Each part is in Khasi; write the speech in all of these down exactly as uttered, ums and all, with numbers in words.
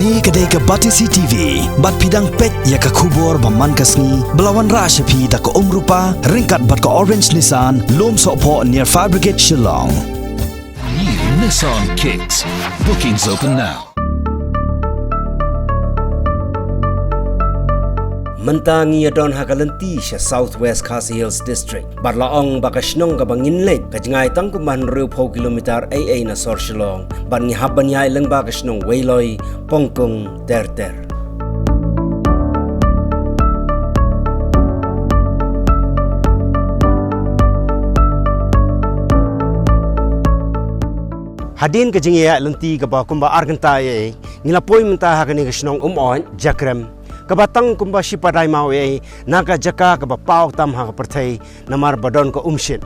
Kane ka dei ka Batesi T V, bad phi dang peit ïa ka khubor ba man ka sngi, ba la wanrah sha phi da ka Umrupa, ryngkat bad ka Orange Nissan, Lumsohphoh near Fire Brigade Shillong. New Nissan Kicks. Bookings open now. Mynta ngi ïa don ha ka lynti sha South West Khasi Hills District. Bad la ong ba ka shnong kaba ngin leit ka jngai tang kumba hynriewphew kilometer ei ei na sor Shillong. Bad ngi hap ban ïaid lyngba ka shnong Weiloi, Pongkung, ter ter. Hadien ka jingïaid lynti kaba kumba ar kynta ei ei, ngi la poi mynta ha kane ka shnong Umoit, Jakrem, kaba tang kumba shi paidbah ei ei, na ka jaka kaba paw tam ha ka pyrthei, namar ba don ka umshit.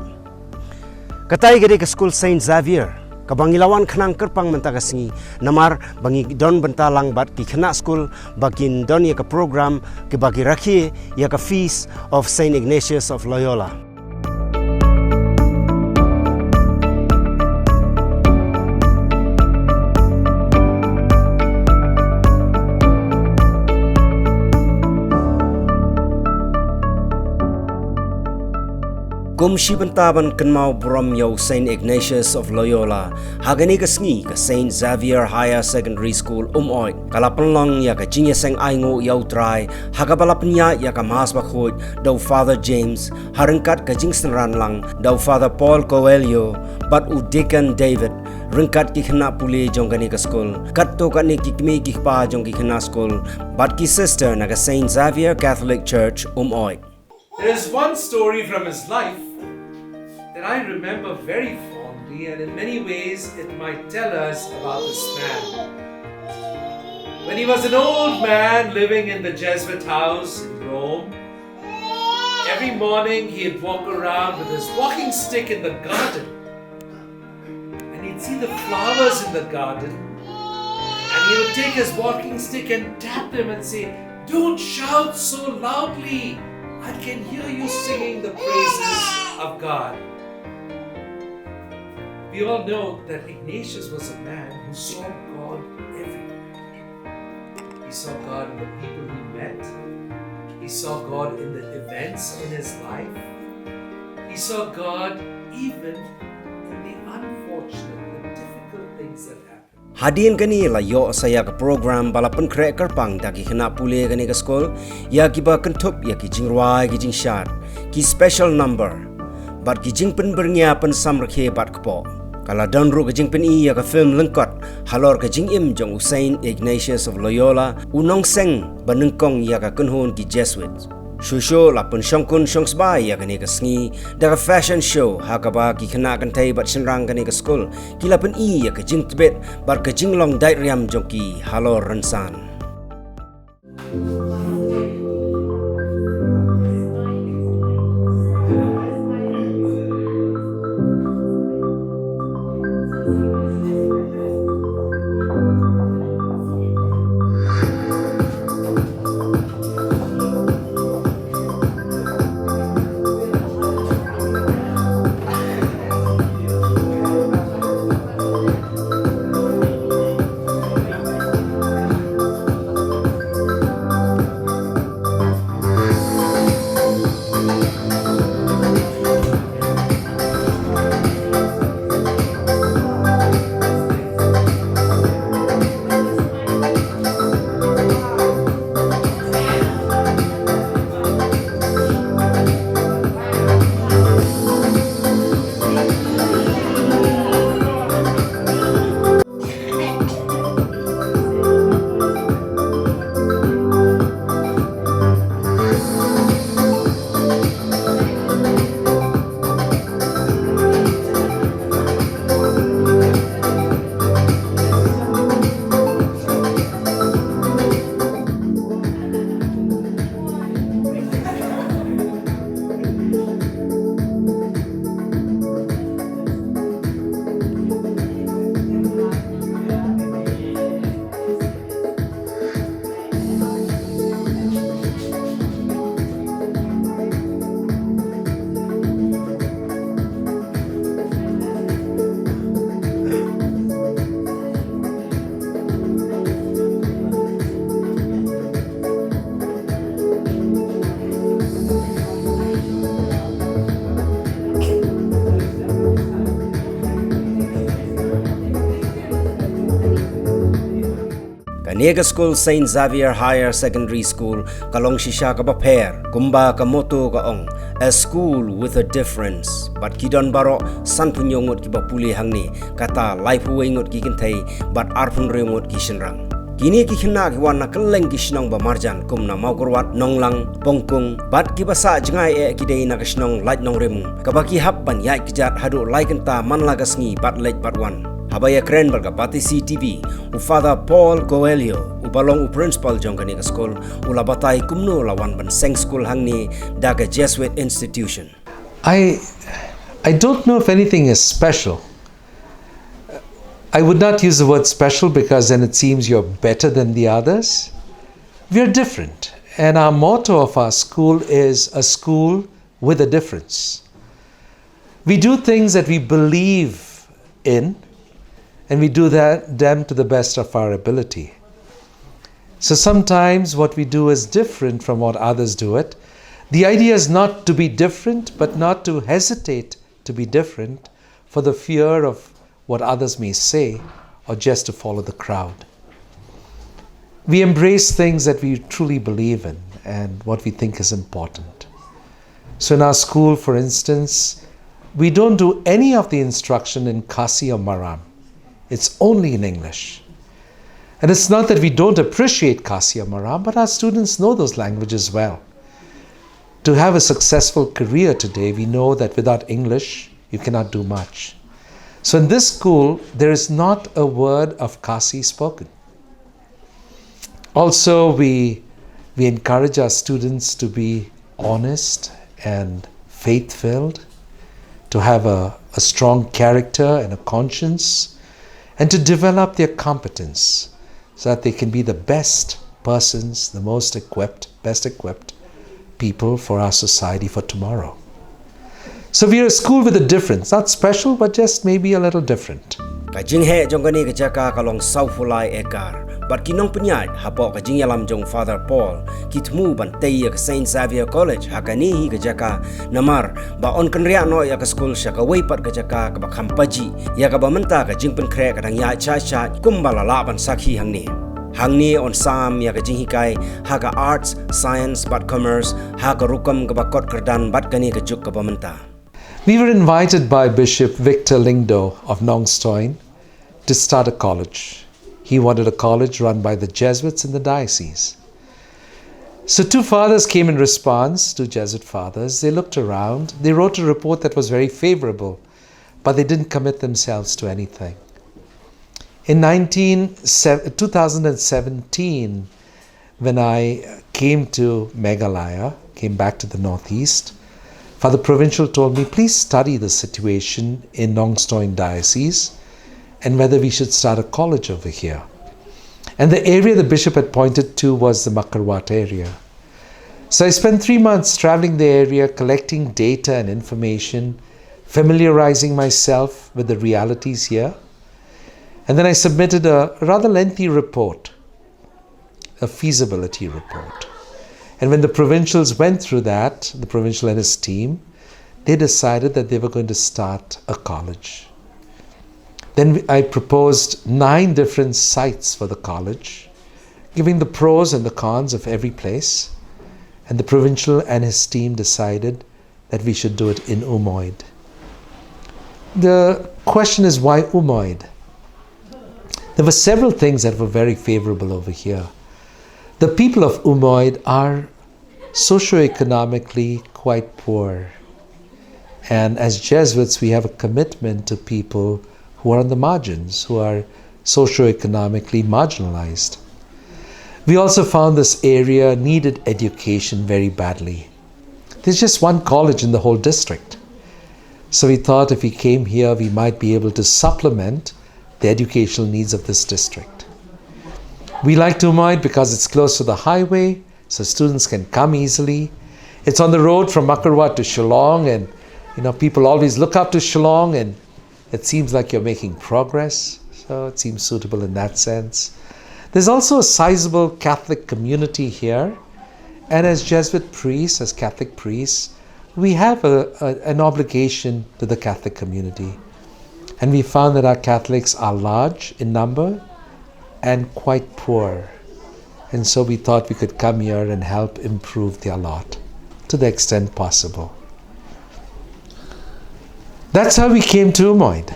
Katai ka dei ka skul Saint Xavier, kaba ngi la wan khnang kyrpang mynta ka sngi, namar ba ngi don bynta lang bad ki khynnah skul, ba kin don ïa ka program, kiba ki rakhe ïa ka Feast of Saint Ignatius of Loyola. Kum shi bynta ban kynmaw burom ïa u Saint Ignatius of Loyola, ha kane ka sngi ka Saint Xavier Higher Secondary School Umoit ka la pynlong ïa ka jingïaseng ainguh ïa U Trai, ha kaba la pynïaid ïa ka Mass Bakhuid da u Father James, ha ryngkat ka jingsynran lang da u Father Paul Coelho bad u Deacon David, ryngkat ki khynnah pule jong kane ka skul, katto katne ki kmie ki kpa jong ki khynnah skul, bad ki sister na ka Saint Xavier Catholic Church Umoit. There is one story from his life that I remember very fondly, and in many ways it might tell us about this man. When he was an old man living in the Jesuit house in Rome, every morning he'd walk around with his walking stick in the garden. And he'd see the flowers in the garden. And he would take his walking stick and tap them and say, "Don't shout so loudly. I can hear you singing the praises of God." We all know that Ignatius was a man who saw God everywhere. He saw God in the people he met. He saw God in the events in his life. He saw God even in the unfortunate, the difficult things that happen. Hadien kane la ïoh sa ïa ka program ba la pynkhreh kyrpang da ki khynnah pule kane ka skul, ïa kiba kynthup ïa ki jingrwai ki jingshad, ki special number, bad ki jingpynbyrngia pynsamrkhie bad kpoh. Ka la don ruh ka jingpyni ïa ka film lyngkot halor ka jingim jong u Saint Ignatius of Loyola, u nongseng ba nyngkong ïa ka kynhun ki Jesuit. Shuh shuh la pynshongkun shongsbai ïa kane ka sngi da ka fashion show, ha kaba ki khynnah kynthei bad shynrang kane ka skul ki la pyni ïa ka jingtbit bad ka jinglong dait riam jong ki halor rynsan. Kane ka skul Saint Xavier Higher Secondary School ka long shisha kaba pher, kumba ka motto ka ong, "A school with a difference." Bad ki don baroh sanphew hynñiew ngut kiba pule hangne, kata laiphew wei ngut ki kynthei bad arphew hynriew ngut ki shynrang. Kine ki khynnah ki wan na kylleng ki shnong ba marjan kum na Mawkyrwat, Nonglang, Pongkung, bad kiba sah jngai eh ki dei na ka shnong Laitnongrim, kaba ki hap ban ïaid kjat haduh lai kynta man la ka sngi bad leit bad wan. Haba ïakren bad ka Batesi T V, u Father Paul Coelho, uba long u principal jong kane ka skul, u la batai kumno la wan ban seng skul hangne da ka Jesuit institution. I I don't know if anything is special. I would not use the word special because then it seems you're better than the others. We are different. And our motto of our school is a school with a difference. We do things that we believe in, and we do that, them to the best of our ability. So sometimes what we do is different from what others do it. The idea is not to be different, but not to hesitate to be different for the fear of what others may say or just to follow the crowd. We embrace things that we truly believe in and what we think is important. So in our school, for instance, we don't do any of the instruction in Khasi or Maram. It's only in English. And it's not that we don't appreciate Khasi or Maram, but our students know those languages well. To have a successful career today, we know that without English, you cannot do much. So in this school, there is not a word of Khasi spoken. Also, we, we encourage our students to be honest and faith-filled, to have a, a strong character and a conscience, and to develop their competence so that they can be the best persons, the most equipped, best equipped people for our society for tomorrow. So we are a school with a difference, not special, but just maybe a little different. Ka jingheh jong kane ka jaka ka long sawphew lai ekar. Bad ki nongpynïaid hapoh ka jingïalam jong Father Paul ki thmu ban tei ïa ka Saint Xavier College ha kane hi ka jaka, namar ba yn kynriah noh ïa ka skul sha kawei pat ka jaka kaba kham pajih, ïa kaba mynta ka jingpynkhreh ka dang ïaid shaid shaid kumba la lah ban sakhi hangne. Hangne yn sam ïa ka jinghikai ha ka Arts, Science bad Commerce ha ka rukom kaba kot kyrdan bad kane ka juk kaba mynta. We were invited by Bishop Victor Lyngdoh of Nongstoin to start a college. He wanted a college run by the Jesuits in the diocese. So two fathers came in response, two Jesuit fathers. They looked around. They wrote a report that was very favorable, but they didn't commit themselves to anything. In nineteen, se-, two thousand seventeen, when I came to Meghalaya, came back to the Northeast, Father Provincial told me, "Please study the situation in Nongstoin Diocese and whether we should start a college over here." And the area the bishop had pointed to was the Mawkyrwat area. So I spent three months traveling the area, collecting data and information, familiarizing myself with the realities here. And then I submitted a rather lengthy report, a feasibility report. And when the provincials went through that, the provincial and his team, they decided that they were going to start a college. Then we- I proposed nine different sites for the college, giving the pros and the cons of every place. And the provincial and his team decided that we should do it in Umoid. The question is, why Umoid? There were several things that were very favorable over here. The people of Umoid are socioeconomically quite poor. And as Jesuits, we have a commitment to people who are on the margins, who are socioeconomically marginalized. We also found this area needed education very badly. There's just one college in the whole district. So we thought if we came here, we might be able to supplement the educational needs of this district. We like Umoid because it's close to the highway, so students can come easily. It's on the road from Mawkyrwat to Shillong, and, you know, people always look up to Shillong, and it seems like you're making progress, so it seems suitable in that sense. There's also a sizable Catholic community here, and as Jesuit priests, as Catholic priests, we have a, a, an obligation to the Catholic community. And we found that our Catholics are large in number, and quite poor. And so we thought we could come here and help improve their lot to the extent possible. That's how we came to Umoid.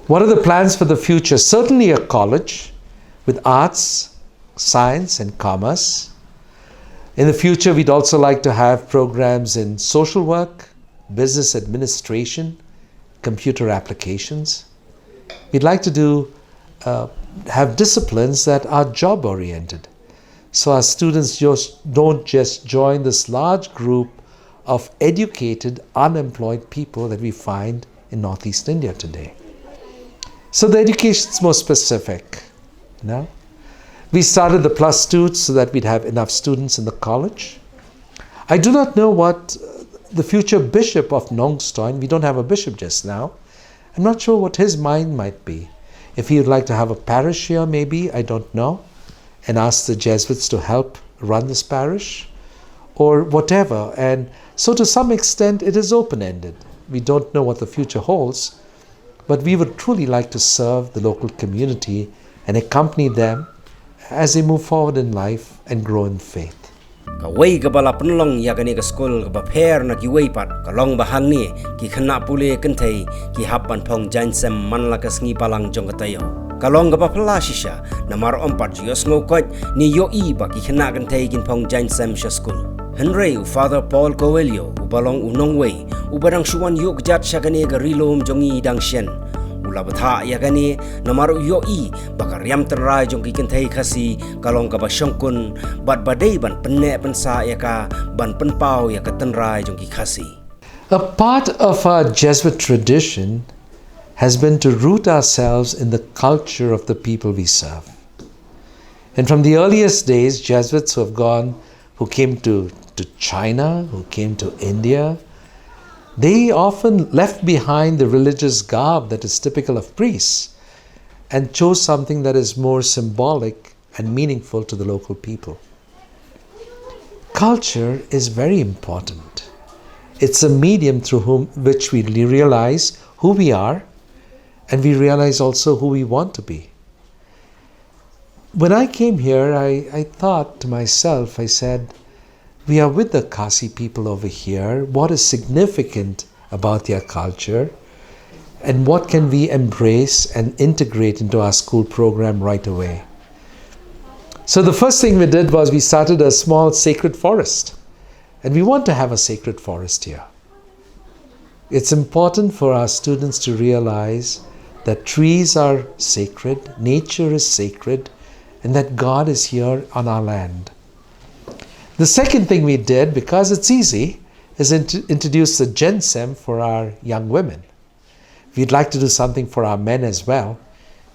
What are the plans for the future? Certainly a college with arts, science, and commerce. In the future, we'd also like to have programs in social work, business administration, computer applications. We'd like to do uh, have disciplines that are job oriented, so our students just don't just join this large group of educated unemployed people that we find in Northeast India today. So the education is more specific. You know? We started the plus two so that we'd have enough students in the college. I do not know what uh, the future bishop of Nongstoin, we don't have a bishop just now, I'm not sure what his mind might be. If he would like to have a parish here, maybe, I don't know, and ask the Jesuits to help run this parish, or whatever. And so, to some extent, it is open ended. We don't know what the future holds, but we would truly like to serve the local community and accompany them as they move forward in life and grow in faith. Kawei kaba la pynlong ïa kane ka skul kaba pher na kiwei pat ka long ba hangne ki khynnah pule kynthei ki hap ban phong jaiñsem man la ka sngi Balang jong ka taïew. Ka long kaba phylla shisha namar ym pat ju ïohsngew koit ne ïohi ba ki khynnah kynthei kin phong jaiñsem sha skul. Hynrei u Father Paul Coelho uba long u nongwei uba dang shu wan ïuh kjat sha kane ka ri lum jong ngi dang shen, u la bthah ïa kane namar u ïohi ba ka riam tynrai jong ki kynthei Khasi ka long kaba shongkun bad ba dei ban pynneh pynsah ïa ka ban pynpaw ïa ka tynrai jong ki Khasi. A part of our Jesuit tradition has been to root ourselves in the culture of the people we serve. And from the earliest days, Jesuits who have gone, who came to, to China, who came to India, they often left behind the religious garb that is typical of priests and chose something that is more symbolic and meaningful to the local people. Culture is very important. It's a medium through whom, which we realize who we are, and we realize also who we want to be. When I came here, I, I thought to myself, I said, we are with the Khasi people over here. What is significant about their culture? And what can we embrace and integrate into our school program right away? So the first thing we did was we started a small sacred forest. And we want to have a sacred forest here. It's important for our students to realize that trees are sacred, nature is sacred, and that God is here on our land. The second thing we did, because it's easy, is int- introduce the Jensem for our young women. We'd like to do something for our men as well.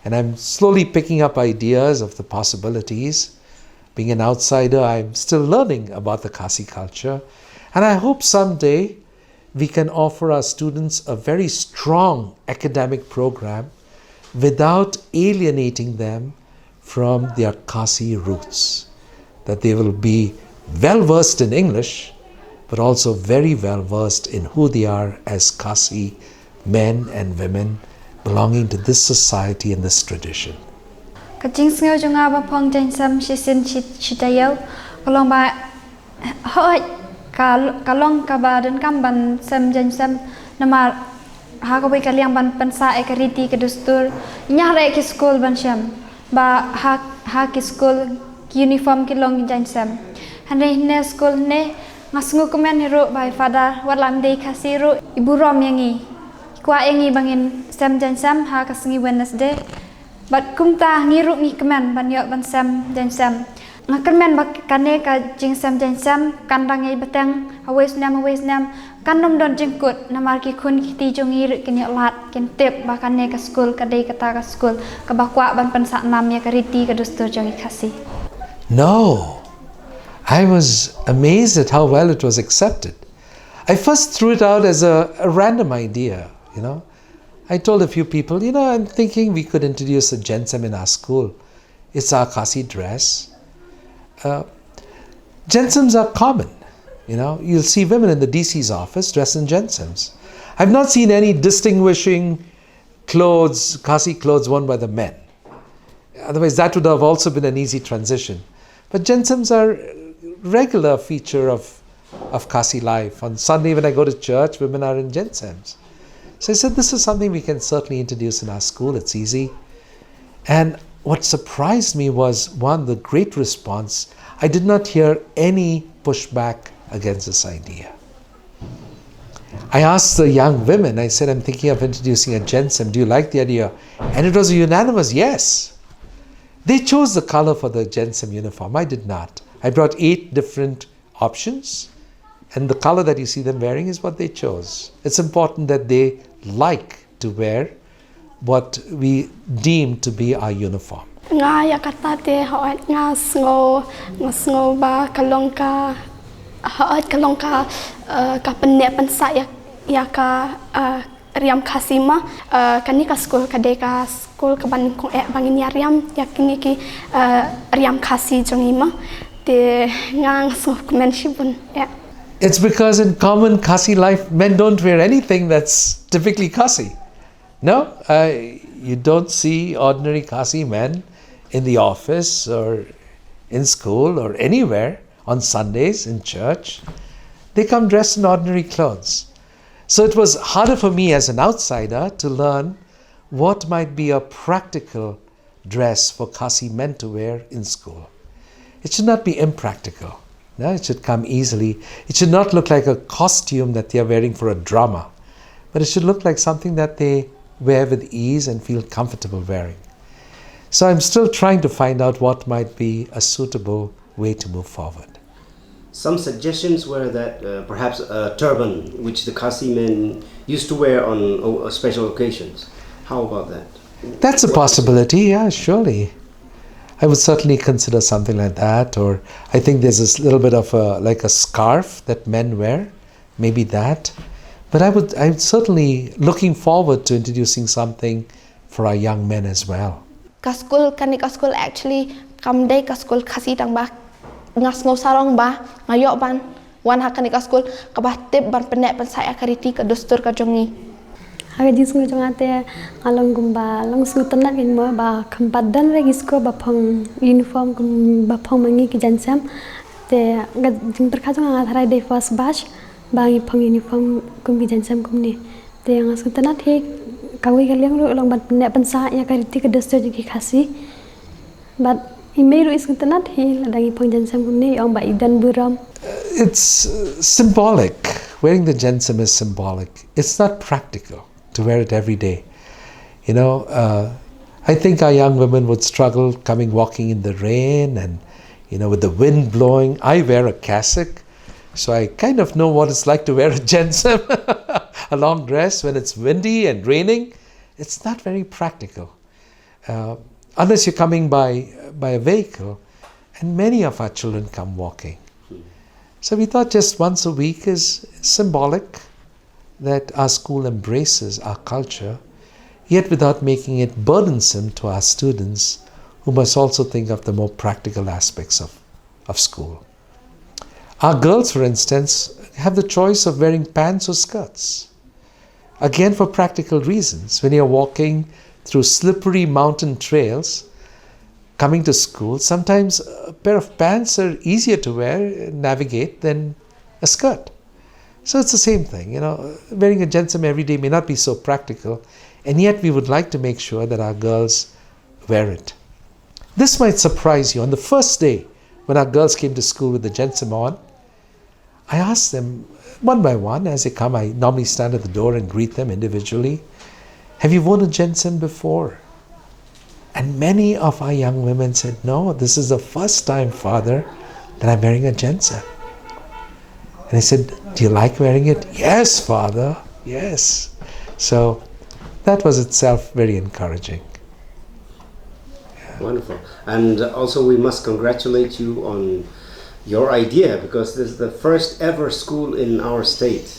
And I'm slowly picking up ideas of the possibilities. Being an outsider, I'm still learning about the Khasi culture. And I hope someday we can offer our students a very strong academic program without alienating them from their Khasi roots. That they will be well versed in English, but also very well versed in who they are as Khasi men and women belonging to this society and this tradition. Ka jingsngew jong nga ba phong jaiñsem shisien shi taïew ka long ba hooid ka long kaba donkam ban sem jaiñsem namar ha kawei ka liang ban pynsah ïa ka riti ka dustur. Ñiah re ki skul ban shem ba ha ki skul ki uniform ki long jaiñsem. Hynrei hynne skul hynne nga sngewkmen hi ruh ba i Father wat la ym dei Khasi ruh i burom ïa ngi, i kwah ïa ngi ba ngin sem jaiñsem ha ka sngi Wednesday. Bad kumta ngi ruh ngi kmen ban ïoh ban sem jaiñsem. Nga kyrmen ba kane ka jingsem jaiñsem kan dang ïai bteng hawei snem hawei snem, kan ym don jingkut namar ki khun ki kti jong ngi ruh kin ïoh lad, kin tip ba kane ka skul ka dei kata ka skul kaba kwah ban pynsah nam ïa ka riti ka dustur jong ngi Khasi. No. I was amazed at how well it was accepted. I first threw it out as a, a random idea, you know. I told a few people, you know, I'm thinking we could introduce a jensem in our school. It's our Khasi dress. Uh, jensems are common, you know. You'll see women in the D C's office dressed in jensems. I've not seen any distinguishing clothes, Khasi clothes worn by the men. Otherwise, that would have also been an easy transition. But jensems are a regular feature of, of Khasi life. On Sunday, when I go to church, women are in jensems. So I said, "This is something we can certainly introduce in our school. It's easy." And what surprised me was, one, the great response. I did not hear any pushback against this idea. I asked the young women, I said, "I'm thinking of introducing a jensem. Do you like the idea?" And it was a unanimous yes. They chose the color for the jensem uniform. I did not. I brought eight different options, and the color that you see them wearing is what they chose. It's important that they like to wear what we deem to be our uniform. Nga ïa kata te hooid nga sngew, nga sngew ba ka long ka, hooid ka long ka, eh, ka pynneh pynsah ïa, ïa ka, eh, riam Khasi ma. Eh, kane ka skul ka dei ka skul kaba nyngkong eh ba ngin ïa riam ïa kine ki, eh, riam Khasi jong ngi ma. Te nga, nga sngewkmen shibun eh. It's because in common Khasi life, men don't wear anything that's typically Khasi. No, uh, you don't see ordinary Khasi men in the office or in school or anywhere on Sundays in church. They come dressed in ordinary clothes. So it was harder for me as an outsider to learn what might be a practical dress for Khasi men to wear in school. It should not be impractical. No, it should come easily. It should not look like a costume that they are wearing for a drama, but it should look like something that they wear with ease and feel comfortable wearing. So I'm still trying to find out what might be a suitable way to move forward. Some suggestions were that, uh, perhaps a turban, which the Khasi men used to wear on o- special occasions. How about that? That's a possibility, yeah, surely. I would certainly consider something like that, or I think there's this little bit of a, like a scarf that men wear, maybe that. But I would, I'm certainly looking forward to introducing something for our young men as well. Ka skul, kane ka skul actually kam dei ka skul Khasi tang ba, nga sngew sarong ba nga ïoh ban wan ha kane ka skul kaba tip ban pynneh pynsah ïa ka riti ka dustur ka jong ngi. Ha ka jingsngew jong nga te nga long kumba long sngewtynnat kein mo ba khlem pat don re ki skul ba phong uniform kumba phong ma ngi ki jensem. Te ka jingpyrkhat jong nga, nga tharai dei first batch ba ngi phong uniform kum ki jensem kumne. Te nga sngewtynnat hi, kawei ka liang ruh long ban pynneh pynsah ïa ka riti ka dustur jong ki Khasi. But i mei ruh i sngewtynnat hi lada ngi phong jensem kumne, i ong ba i don burom. It's, uh, symbolic. Wearing the jensem is symbolic. It's not practical to wear it every day. You know, uh, I think our young women would struggle coming walking in the rain and, you know, with the wind blowing. I wear a cassock, so I kind of know what it's like to wear a jensem, a long dress when it's windy and raining. It's not very practical, uh, unless you're coming by, by a vehicle, and many of our children come walking. So we thought just once a week is symbolic that our school embraces our culture, yet without making it burdensome to our students, who must also think of the more practical aspects of, of school. Our girls, for instance, have the choice of wearing pants or skirts. Again, for practical reasons, when you're walking through slippery mountain trails, coming to school, sometimes a pair of pants are easier to wear, navigate, than a skirt. So it's the same thing, you know, wearing a jensem every day may not be so practical, and yet we would like to make sure that our girls wear it. This might surprise you. On the first day, when our girls came to school with the jensem on, I asked them one by one as they come. I normally stand at the door and greet them individually. "Have you worn a jensem before?" And many of our young women said, "No, this is the first time, Father, that I'm wearing a jensem." And I said, "Do you like wearing it?" "Yes, Father, yes." So that was itself very encouraging. Wonderful. And also, we must congratulate you on your idea, because this is the first ever school in our state,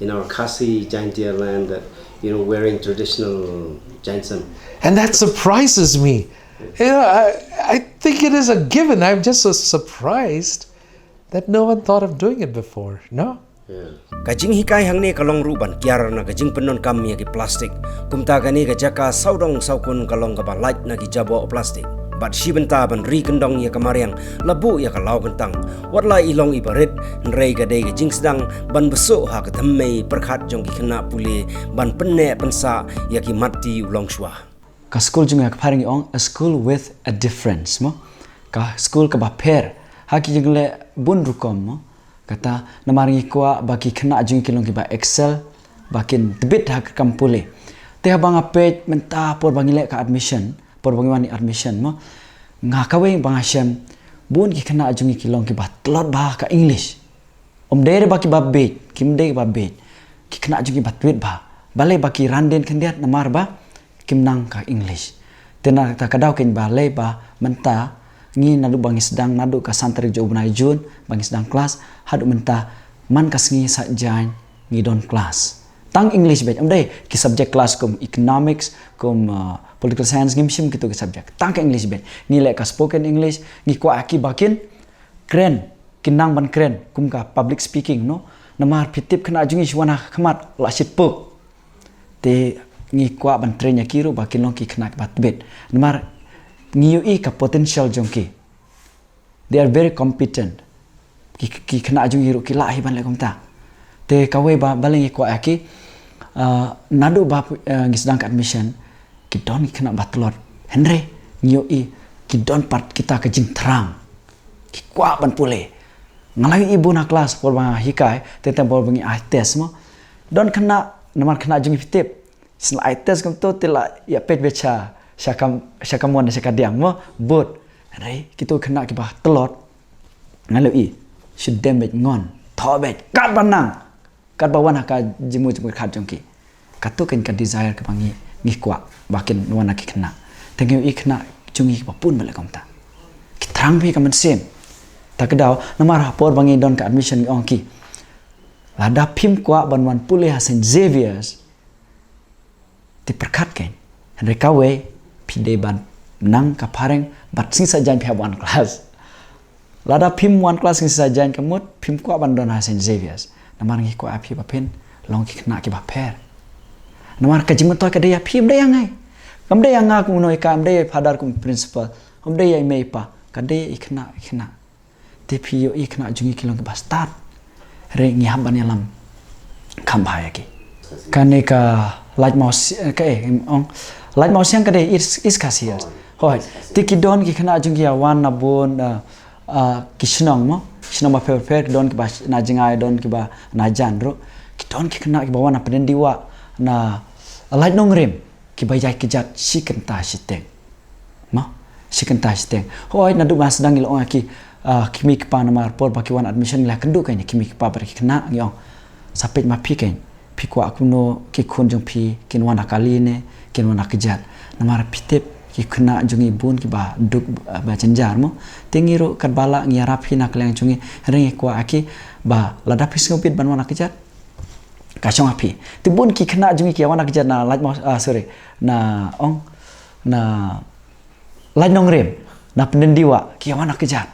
in our Khasi Jaintia land, that, you know, wearing traditional jensem. And that surprises me. You know, I, I think it is a given. I'm just so surprised that no one thought of doing it before, no? Ka jinghikai hangne ka long ruh ban kiar na ka jingpyndonkam ïa ki plastik. Kumta kane ka jaka sawdong sawkun ka long kaba lait na ki jaboh plastik. Bad shi bynta ban ri kyndong ïa ka mariang, la buh ïa ka law kyntang. Wat la i long i barit, hynrei ka dei ka jingsdang ban bsuh ha ka thymmei pyrkhat jong ki khynnah pule, ban pynneh pynsah ïa ki mat ti u longshuwa. Ka skul jong nga ka phareng i ong, a school with a difference, mo. Ka skul kaba pher ha ki jingleh bun rukom, mo. Kata namar ngi kwah ba ki khynnah jong ngi ki long kiba excel, ba kin tbit ha ka kam pule. Te haba nga peit mynta por ba ngi leh ka admission, por ba ngi wan admission, mo. Nga kawei ba nga shem, bun ki khynnah jong ngi ki long kiba tlot bha ka English. Ym dei re ba kiba bieit, kim dei kiba bieit. Ki khynnah jong ngi ba tbit bha. Balei ba ki ran dien khyndiat, namar ba kim nang ka English. Te na kata ka daw keiñ balei ba mynta ngi naduh ba ngi sdang, naduh ka san tarik jong u bnai June ba ngi sdang klas, haduh mynta man ka sngi Saitjaiñ ngi don klas tang English beit. Ym dei ki subject klas kum economics, kum, uh, political science, ngim shim kito ki subject. Tang ka English beit. Ngi leh ka spoken English, ngi kwah ïa ki ba kin kren, kin nang ban kren kum ka public speaking, no. Namar phi tip khynnah jong ngi shu wan ha khmat la shit puk. Te ngi kwah ban train ïa ki ruh ba kin long ki khynnah kiba tbit. Namar ngi ïohi ka potential jong ki. They are very competent. Ki, ki khynnah jong ngi ruh ki lah hi ban leh kumta. Te kawei ba, balei ngi kwah ïa ki, ah, naduh ba, ah, ngi sdang ka admission, ki don ki khynnah ba tlot. Hynrei ngi ïohi ki don pat kita ka jingthrang. Ki kwah ban pule. Nga la ïohi bun ha klas por ba nga hikai, te te por ba ngi ai test, mo. Don khynnah, namar khynnah jong ngi phi tip. Shen la ai test kumto te la ïa peit beit sha, sha kam, sha kamon sha kadiang, mo, bud. Hynrei kito khynnah kiba tlot, nga la ïohi, shu dem beit ngon, thoh beit, katba nang, katba wan ha ka jingmut jingmut khat jong ki. Kato keiñ ka desire kaba ngi, ngi kwah ba kin wan ha ki khynnah. Te ngi ïohi khynnah jong ngi kiba bun ba leh kumta. Ki thrang bha ka mynsiem. Ta ka daw, namar ha por ba ngi don ka admission ngi ong ki, lada phim kwah ban wan pule ha Saint Xavier's, te pyrkhat keiñ. Hynrei kawei, phi dei ban nang ka phareng bad sngi Saitjaiñ phi hap wan klas. Lada phim wan klas sngi Saitjaiñ ka mut, phim kwah ban don ha Saint Xavier's. Namar ngi kwah ïa phi ba phin long ki khynnah kiba pher. Namar ka jingmyntoi ka dei ïa phi, ym dei ïa nga. Kam dei ïa nga kum u nohika, ym dei ïa i Phadar kum principal, ym dei ïa i mei i pa, ka dei ïa i khynnah, i khynnah. Te phi ïohi khynnah jong ngi ki long kiba stad. Hynrei ngi hap ban ïalam kham bha ïa ki. Kane ka Laitumkhrah, eh, ka, eh, ong, Laitumkhrah ka dei East, East Khasi Hills. Hooid. Te ki don ki khynnah jong ngi ïa wan na bun, eh, eh, ki shnong, mo. Shnong bapher bapher, ki don kiba na jngai, don kiba na jan ruh. Ki don ki khynnah kiba wan na Pdeng Diwah, na Laitumkhrah, kiba ïai kjat shi kynta shiteng. Mo, shi kynta shiteng. Hooid, naduh ba sdang ngi la ong ïa ki, ah, ki mei ki pa, namar por ba ki wan admission ngi la kynduh keiñ ïa ki mei ki pa bad ki khynnah, ngi ong, sa peit ma phi keiñ, phi kwah kumno ki khun jong phi kin wan ha kali ne kin wan ha kjat. Namar phi tip ki khynnah jong ngi bun kiba duk, ah, ba jynjar, mo. Te ngi ruh katba lah ngi ïarap hi na ka liang jong ngi, hynrei ngi kwah ïa ki ba lada phi sngewbit ban wan ha kjat, ka shong ha phi. Te bun ki khynnah jong ngi ki ïa wan ha kjat na Laitumkhrah, ah, sorry, na, ong, na Laitumkhrah, na Pdeng Diwah, ki ïa wan ha kjat.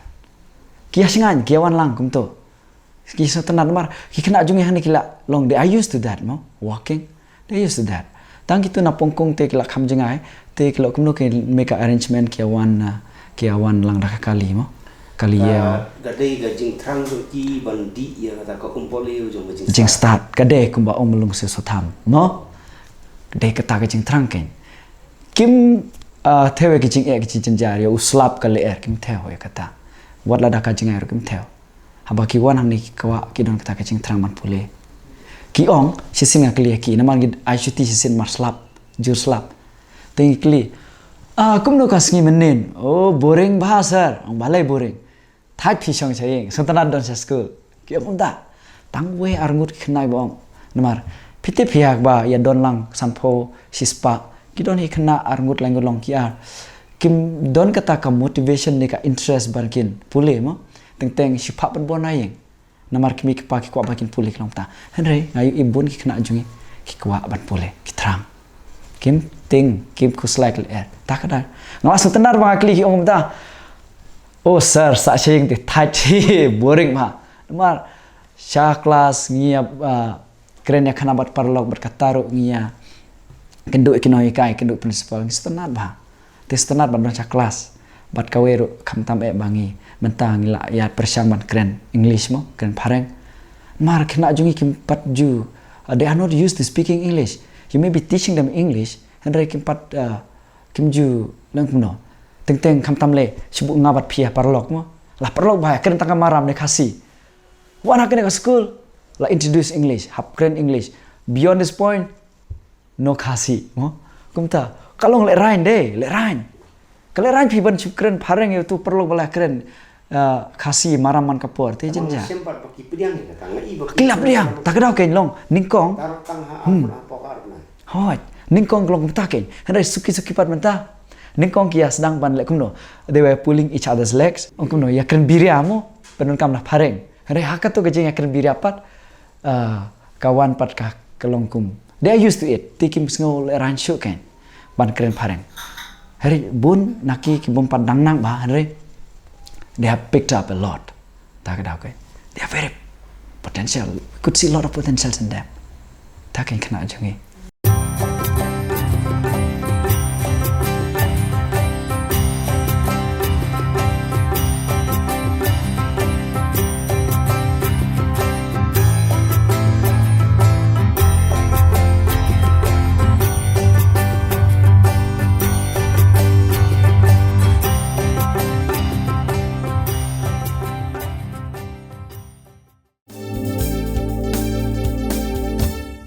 Ki ïa shngaiñ, ki ïa wan lang kumto. Ki sngewtynnat namar ki khynnah jong ngi hangne ki la long, they are used to that, mo, walking. They are used to that. Tang kito na Pongkung te ki la kham jngai, te ki la kumno ki make arrangement ki ïa wan, ah, ki ïa wan lang da ka kali, mo. Kali ïa. Ka, ka dei ka jingthrang jong ki ban dih ïa kata ka umpohliew jong ka jingstad. Jingstad, ka dei kumba ong Mlung Sir Sotham, mo. Ka dei kata ka jingthrang keiñ. Kim, ah, thew ïa ki jingeh ki jingjynjar, ïa u slap ka lyer, kim thew ïa kata. Wat lada ka jngai ruh kim thew. Haba ki wan hangne ki kwah, ki don kata ka jingthrang ban pule. Ki ong, shisien nga kylli ïa ki, namar ngi ai shuti shisien mar slap, jur slap. Te ngi kylli, ah, kumno ka sngi mynnin? Oh, boring bha sir. Ong balei boring? Thait phi shong sha ïing, sngewtynnat don sha skul. Ki ong kumta. Tang wei ar ngut ki khynnah ba ong. Namar phi tip hi ha kaba ïa don lang sanphew shispah, ki don hi khynnah ar ngut lai ngut long ki ar. Kim don kata ka motivation ne ka interest ban kin pule mo. Teng teng shiphah ban bun na ïing. Namar ki mei ki pa ki kwah ba kin pule ki long kumta. Hynrei nga ïohi bun ki khynnah jong ngi ki kwah ban pule, ki thrang. Kim tieng, kim khuslai ki lyer. Ta ka daw. Nga la sngewtynnat ba nga kylli ki ong kumta. Oh sir, sah sha ïing te thait, boring bha. Namar sha klas ngi ïa, ah, kren ïa khana bad paralok bad kata ruh ngi ïa kynduh ïa ki nonghikai, kynduh principal, ngi sngewtynnat bha. Te sngewtynnat ban don sha klas. Bad kawei ruh khamtam eh ba ngi mynta ngi la ïa pyrshang ban kren English mo, kren phareng. Mar khynnah jong ngi kim pat ju, uh, they are not used to speaking English. You may be teaching them English, hynrei kim pat, uh, kim ju leng kumno. Teng teng khamtam lei, shu buh nga bad phi ha paralok mo. La paralok ba ïa kren tang ka Maram ne Khasi. Wan ha kane ka school, la introduce English, hap kren English. Beyond this point, no Khasi mo. Kumta, ka long lehraiñ de, lehraiñ. Ka lehraiñ phi ban shu kren phareng ïa utu paralok ba la kren, uh, Khasi Maram man ka por, te jin ja. Ki la pdiang, ta ka daw keiñ long, nyngkong. Hooid, nyngkong ka long kumta keiñ. Hynrei suki suki pat mynta. Nyngkong ki ïa sdang ban leh kumno. They were pulling each other's legs. Ong kumno, ïa kren biria mo, pyndonkam na phareng. Hynrei ha kato ka jingïa kren biria pat, uh, ka wan pat ka, ka long kum. They are used to it. Te kim sngew lehraiñ shuh keiñ ban kren phareng. Hynrei bun na ki ki bym pat dang nang ba, hynrei they have picked up a lot. Ta ka daw keiñ. They are very potential. We could see a lot of potentials in them. Ta keiñ khynnah jong ngi.